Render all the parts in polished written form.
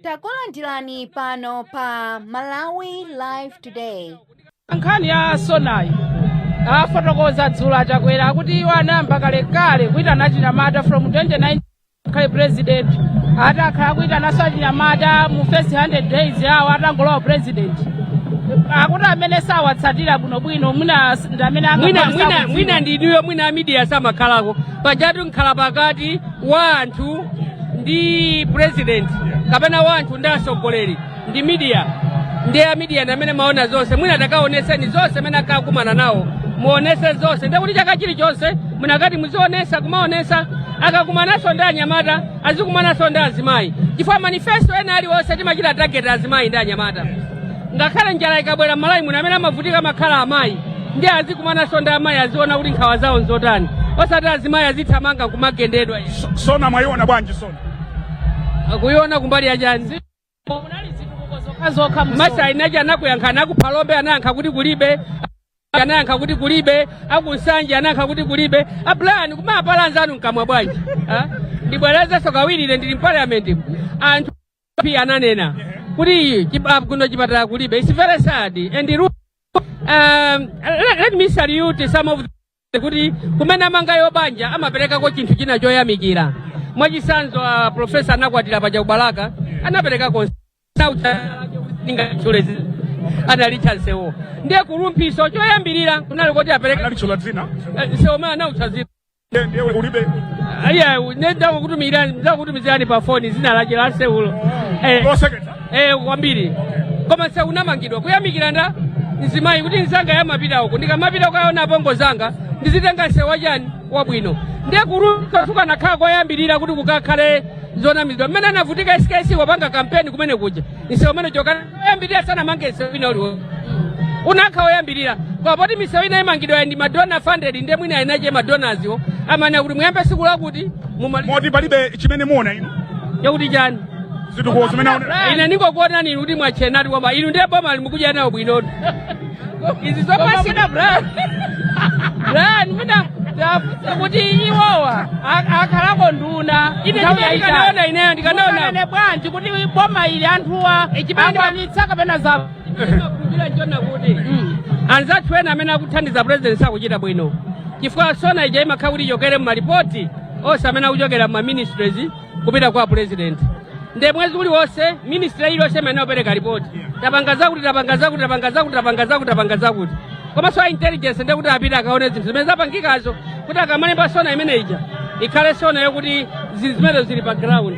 Takulandirani pano pa Malawi Live Today. Nkhani ya SONA yi afotokoza dzulo aChakwera akuti iwo anayamba kalekale kuitana achinyamata from 29 khale president, atakhala kuitananso achinyamata mu first 100 days yawo atangolowa president, akuti amene sawatsatira bwinobwino mwina ndi amene mwina angakwanisa mwina kudziwa. Mwina ndinuyo, mwina a media samakhalako pajatu nkhala pakati wa anthu ndi president kapena wa anthu ndi atsogoleri ndi media. Ndi a media ndi amene maona zonse. Mwina takaoneseni zonse amene akakumana nawo, muonese zonse. Ndekuti chaka chilichonse munakati muzionesa, kumaonesa akakumananso ndi anyamata, azikumananso ndi azimayi, chifukwa manifesto ena aliwonse timachita target azimayi ndi anyamata. Ngakhale njala ikabwera m'Malawi muno, amene amavutika makhala amayi. Ndi azikumananso ndi amayi, aziona kuti nkhawa zawo nzotani, osati azimayi azithamanga kumagendedwa. SONA mwayiona bwanji SONA? Kuiona kumbali yachani? Munali zitukuko zokhazokha mu Masa inachi anakuyankha, anakuphalombe anayankha kuti kulibe, anayankha kuti kulibe, akuNsanje anayankha kuti kulibe. A Brian, kumapala anzanu mkamwa bwanji? Ah? Ndibwerezenso kawiri, ine ndili m'parliament, anthu P ananena kuti kuno chipatala kulibe. It's very sad and let me salute some of the kuti kumene amangayo banja amaperekako chinthu china choyamikira. Mwachisanzo, professor anakwatira paja kuBalaka, anaperekako ningatchule analitcha nsewo. Ndiye kuRumphiso choyambirira kunali kuti apereke Analitchula dzina? Nsewo umene anautcha zina. Ndiye ulibe? Iya, ndakutumizirani pa foni zina lake la nsewulo. Loseketsa. Eh, kwambiri. Koma nsewu unamangidwa kuyamikira nda mzimayi kuti nzanga yamapita uku, ndikamapita kukaona apongo zanga ndizitenga nsewu wachani wabwino. Ndiye kurukanakhala koyambirira kuti kukakhale zonamizidwa mmene anavutika SKC wapanga kampeni kumene kuja, nsewu umene choka oyambirira sanamange nsewu ina uliwonse, unakha oyambirira. Koma poti misewu ina imangidwa ndi ma donor funded, ndiye mwina inache ma donors wo amene kuti muyambe siku lakuti mumali. Moti palibe chimene muona inu? Yakuti chani? Zitukuko zimene aona. Ine ningokuonani inu kuti mwachenati kwamba inu ndiye boma limukudya nawo bwinotu izi Koma zopasi. mwina Brian, mwina tafunsa kuti iwowa akhalako nduna Ine nthawi chimene yayitali. ndikanaona ineyo, ndikanaona Munganene bwanji kuti boma ili anthuwa akwanitsa kapena za Ndimakhulupirira nchona kuti anzathu ena amene akuthandiza president sakuchita bwino, chifukwa SONA ija imakhala kuti ichokere mumalipoti onse amene akuchokera mu ministries kupita kwa president. Nde mwezi uliwonse ministry iliyonse imene opereka ripoti, tapanga zakuti, tapanga zakuti, tapanga zakuti, tapanga zakuti, tapanga zakuti. Komanso a intelligence nde kuti apite akaone zinthu zimene zapangikazo, kuti akamalemba SONA imene ija ikhale SONA yokuti zinthu zimenezo zili pa ground.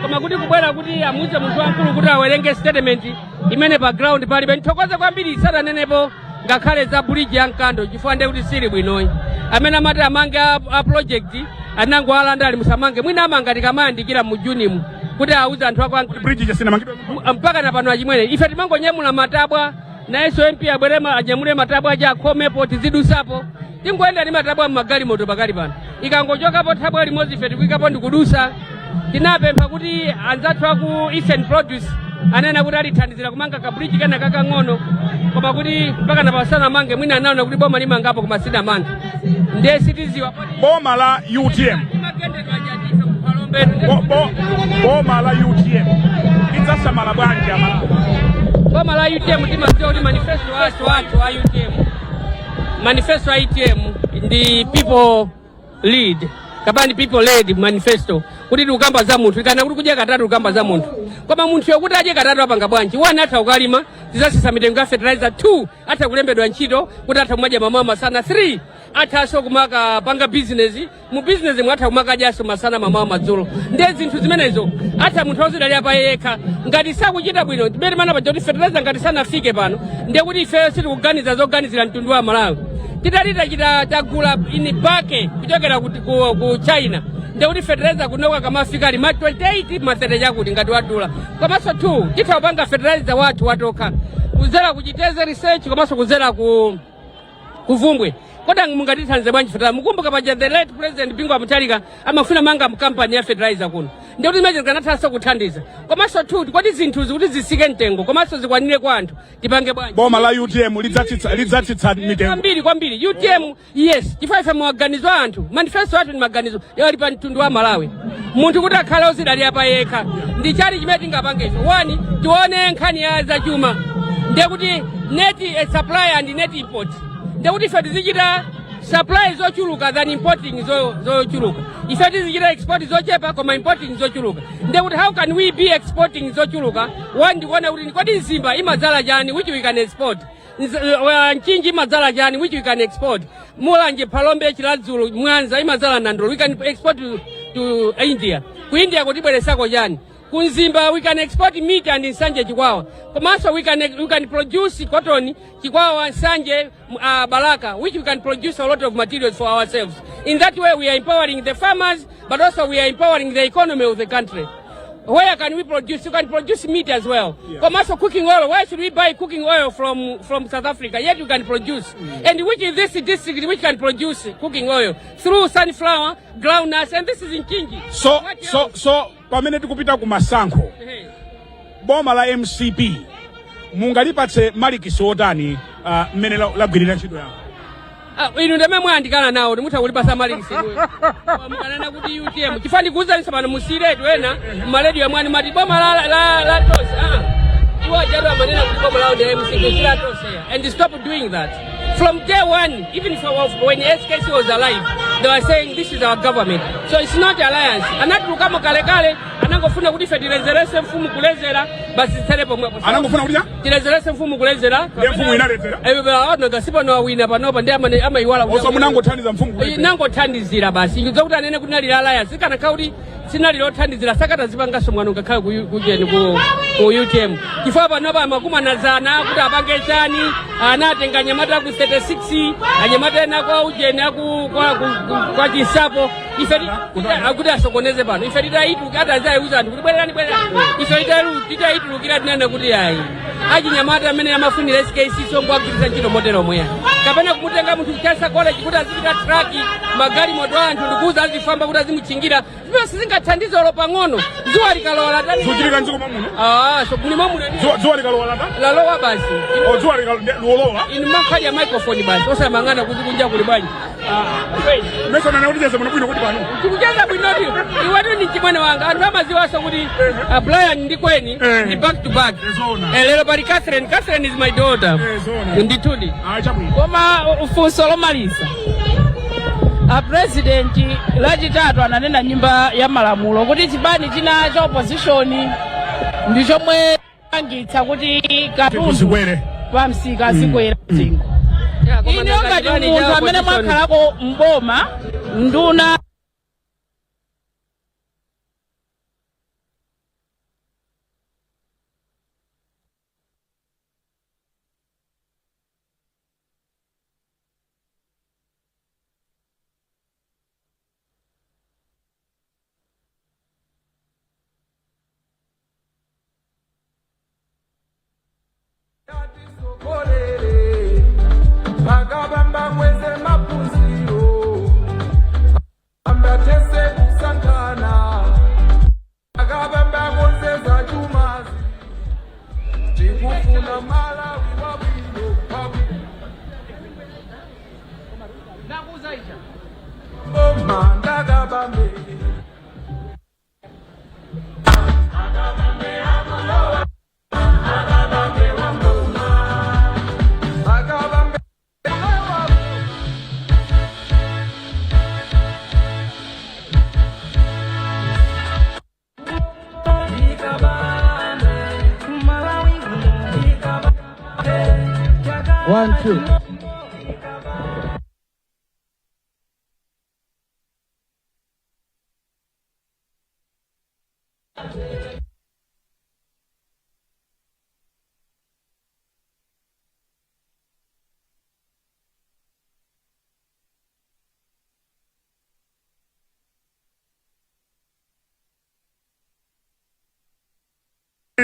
Koma kuti kubwera kuti amuuze munthu wamkulu kuti awerenge statement imene pa ground palibe. Nthokoze kwambiri sananenepo ngakhale za bridge ya Mkando, chifukwa ndiye kuti sili bwinoyi. Amene amati amange a project anango alanda ali musamange, mwina amanga tikamayandikira mu Junimu kuti auze anthu ako Bridge chasinamangidwe. Mpaka na pano achimwene ife timangonyamula matabwa, nayenso MP abwere anyamule matabwa aja akhomepo tizidusapo. Tingoyenda ndi matabwa mmagalimoto pakali pano, ikangochokapo thabwa limodzi ife tikuyikapo ndikudusa. Tinapempha kuti anzathu aku Eastern Produce anena kuti alithandizira kumanga ka bridge kena kakang'ono, koma kuti mpaka na pasana mange. Mwina anaona kuti boma limangapo koma sinamange, ndiye sitiziwa. Boma la UTM, boma la UTM lidzasamala bwanji Amalawi? Boma la UTM timadziwa kuti manifesto athu a UTM, manifesto a UTM ndi people lead kapena ndi people led manifesto, kuti tikukamba za munthu kana kuti kudya katatu, tikukamba za munthu. Koma munthu yokuti adye katatu apanga bwanji? One, atha kukalima, tidzasisa mitengo ya fertilizer. Two, atha kulembedwa ntchito kuti atha kumadya mamawa, masana. Three, athanso kumakapanga business, mu business mwatha kumakadyanso masana, mamawa, madzulo. Ndiye zinthu zimenezo atha munthu ozidalira pa yekha. Ngati sakuchita bwino timene mana paja kuti fertilizer ngati sanafike pano, ndiye kuti ifeyo sitikuganiza zoganizira mtundu wa Malawi. Titati tachita tagula in bulk kuchokera ku China, ndiye kuti fertilizer kunoka kamafika ali ma 28, ma 30 chakuti ngati wadula. Komanso 2, titha kupanga fertilizer wathu watokha kuzera ku Chitedze Research komanso kuzera ku kuVumbwe. Kodi mungatithandize bwanji fertilizer? Mukumbuka paja the late President Bingu Mutharika amafuna manga kampani ya fertilizer kuno. Ndikuti zimene zikanathanso kuthandiza. Komanso two, kodi zinthuzi kuti zisike mtengo komanso zikwanire kwa anthu, tipange bwanji? Boma la UTM lidzatsitsa mitengo? Kwambiri, kwambiri. UTM, yes, chifukwa ife maganizo a anthu, manifesto athu ndi maganizo ali pa mtundu wa Malawi, munthu kuti akhale ozidalira pa yekha. Ndi chani chimene tingapange ife? One, tione nkhani ya zachuma, ndiye kuti net supply and net import, ndiye kuti ife tizichita supply zochuluka than importing zochuluka. Ife tizichita export zochepa koma importing zochuluka. Ndiye kuti how can we be exporting zochuluka? One, ndikuona kuti kodi Mzimba imadzala chani which we can export? Mchinji imadzala chani which we can export? Mulanje, Phalombe, Chiradzulu, Mwanza imadzala nandolo, we can export to India. Ku India kutibweresako chani? Ku Mzimba we can export meat and Nsanje, Chikwawa. Komanso we can produce cotton, Chikwawa, Nsanje, Balaka, which we can produce a lot of materials for ourselves. In that way we are empowering the farmers, but also we are empowering the economy of the country. Where can we produce? You can produce meat as well. Komanso cooking oil. Why should we buy cooking oil from South Africa? Yet you can produce. And which is this district which can produce cooking oil? Through sunflower, groundnuts, and this is in Mchinji. So What so else? So pamene tikupita ku masankho, Hey. boma la MCP mungalipatse malikisi otani mmene lagwirira ntchito yawo? Ah, inu ndamene mwayandikana nawo, ndimutha kulipasa malikisi inuyo. Mukanena kuti UTM, chifukwa ndikuwuzaninso pano musiretu ena mmarediyo amwani mati boma la Tonse. Ah, iwo ajatu amanena kuti boma lawo ndi MCP, si la Tonse. And stop doing that. From day one, even for, when SKC was alive, they were saying this is our government, so it's not alliance. Anatulukamo kalekale, anangofuna kuti ife tilezerese mfumu kulezera, basi zitsere pomwepo. Anangofuna kuti cha? Tilezerese mfumu kulezera. Ndiye mfumu inalezera? Ngasipo awina panopa ndi amayiwala kuti- Oso munangothandiza mfumu kulezera? Nangothandizira basi. Zokuti anene kuti nali alliance, kanakhala kuti sinali lothandizira sakata zipanganso mwano ngakhale kujeni ku UTM, chifukwa panopa amakumanazana kuti apange chani. Anatenga anyamata ku 36, anyamata ena kwa ujeni aku kwa Chinsapo. Ife akuti asokoneze pano. Ife titayituluka, atazayiuza anthu kuti bwererani, bwererani, ife titayitulukira tinene kuti ayi, achinyamata amene amafunira SKC songo agwiritsa ntchito motero mweya, kapena kumutenga munthu kuchasa college kuti azipita track magalimoto anthu ndikuuza azifamba kuti azimutchingira, zimene sizingathandize olo pang'ono. Zuwa likalowa latani? Zuchitika mdziko mwamuno? Ah, so mulimo muno. Dzuwa likalowa lata? Lalowa basi. O, dzuwa likalowa. Inu makhali ya microphone basi, osamang'ana kuti kunja kuli bwanji. Ah, Mesa nana kuti cheze muno bwino kuti pano. Tikucheza bwinoti, iwetu ni chimwene wanga. Anthu amaziwaso kuti Brian ndi Kweni ndi back to back. Zona. Lero pali Catherine. Catherine is my daughter. Zona. Ndithudi. Ah, chabwino. Koma funso lomaliza, a president Lachitatu ananena nyumba ya malamulo kuti chipani china cha opposition ndi chomwe pangitsa kuti katundu zikwere. Pa msika azikwera mtengo. Ine ngati munthu amene mwakhalako mboma, nduna Akabamba mweze maphunziro ambatese kusankhana akabamba konzeza chumazi tikufuna Malawi wabwino wabwino boma ndakabambe. Akabambe. One, two.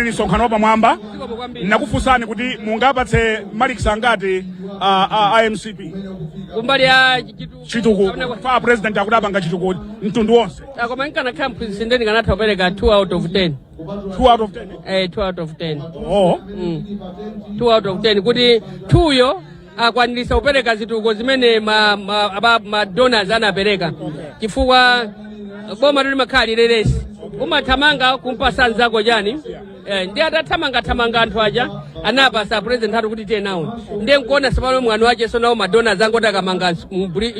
Ndikufunireni msonkhano wapamwamba. Zikomo kwambiri. Nakufunsani kuti mungapatse malikisi angati a MCP? Kumbali ya Chitukuko fa president akuti apanga chitukuko mtundu wonse. Koma nkanakhala mphunzitsi, ndeni kanatha kupereka 2 out of 10. 2 out of 10? Eh, 2 out of 10. Oh. 2 out of 10, kuti 2 yo akwanirisa kupereka zitukuko zimene ma donors anapereka, chifukwa boma limakhala lilelesi, umathamanga kumpasa nzako chani. Ndi atathamangathamanga anthu aja anapasa president atu kuti tiye nawo, ndiye nkuona sapano mwano wache. So nawo ma donors angoti akamanga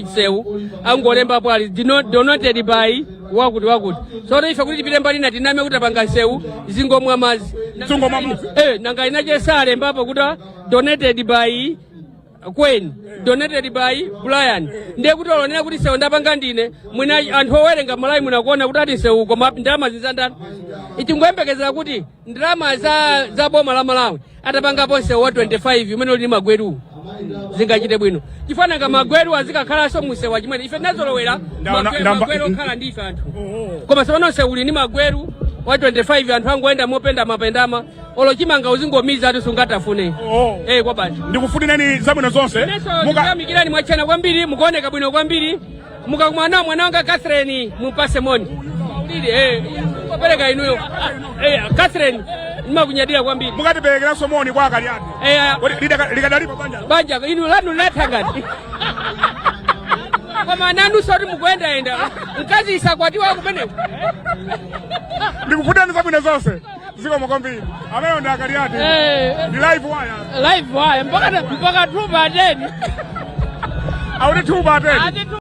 msewu angolembapo ali donated by wakuti wakuti. So ife kuti tipite mbali na tiname kuti apanga msewu, zingomwa mazi. Zingomwa madzi. Eh, nanga inachesale mbapo kuti donated by Kweni, donated by Brian, ndiye kuti olonera kuti sewu ndapanga ndine mwina. Anthu owerenga Malawi munakuona kuti ati sewu, koma ndalama zizandani? Itingoyembekezera kuti ndalama za boma la Malawi atapangapo msewu wa 25 umene uli ndi magweru zingachite bwino, chifukwa nanga magweru azikakhalanso musewu achimwene. Ife tinazolowera magweru okhala ndi ife anthu, koma tsopano msewu uli ndi magweru wa 25, anthu angoyenda mopenda mapendama, olo chimanga uzingomiza ati sungatafune. Oh. Eh, kwa basi. Ndikufunireni zabwino zonse. Inenso ndikuyamikirani, mwachena kwambiri, mukuoneka bwino kwambiri. Mukakumana mwana wanga Catherine mupase moni ulili. Eh, ngopereka inuyo. Eh, Catherine, ndimakunyadira kwambiri. Mukatiperekeranso moni kwa Akaliati. Eh. Kodi likadalipo banja? Banja inu lanu linathangati, koma nanu soti mukuyendayenda, mkazi isakwatiwa kumeneko. Ndikufunirani zabwino zonse, zikomo kwambiri. Amene ndi Akaliati. Eh. Ndi live wire. Live wire mpaka 2 pa 10. Auti 2 pa 10. Ati.